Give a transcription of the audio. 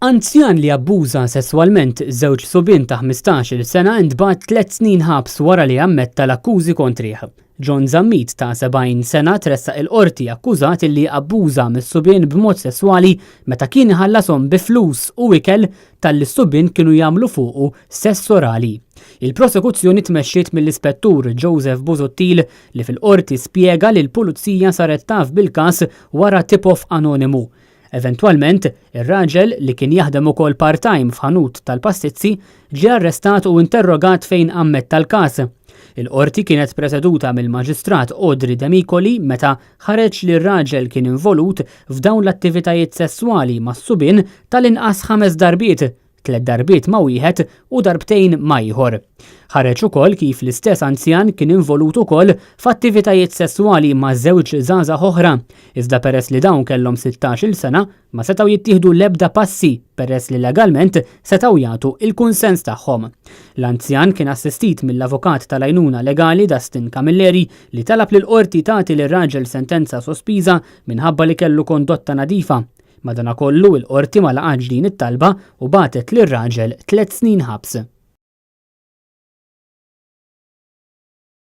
Anzjan li abbuża sesswalment żewġ subien ta' 15-il sena intbagħat tliet snin ħabs wara li ammetta l-akkużi kontrih. John Zammit ta' 70 sena tressaq il-Qorti akkużat li abbuża mis-subien b'mod sesswali meta kien iħallashom bi flus u ikel talli s-subien kienu jagħmlu fuqu sess orali. Il-prosekuzzjoni tmexxiet mill-Ispettur Joseph Busuttil li fil-Qorti spjega li l-Pulizija saret taf bil-każ wara tip-off anonimu. Eventwalment, ir-raġel, li kien jaħdem ukoll part-time f'ħanut tal-pastizzi, ġie arrestat u interrogat fejn ammetta l-każ. Il-Qorti kienet preseduta mill-Maġistrat Audrey Demicoli meta ħareġ li r-raġel kien involut f'dawn l-attivitajiet sesswali mas-subien tal-inqas ħames darbiet, tliet darbiet ma' wieħed u darbtejn ma' ieħor. Ħareġ ukoll kif l-istess anzjan kien involut ukoll f'attivitajiet sesswali ma' żewġ żgħażagħ oħra, iżda peress li dawn kellhom 16-il sena ma setgħu jittieħdu l-ebda passi peress li legalment setgħu jagħtu il-kunsens tagħhom. L-anzjan kien assistit mill-avukat tal-għajnuna legali Dustin Camilleri li talab lill-Qorti tagħti lir-raġel sentenza sospiża minħabba li kellu kondotta nadifa. Madanakollu, il-Qorti ma laqgħetx din it-talba u bagħtet lir-raġel tliet snin ħabs.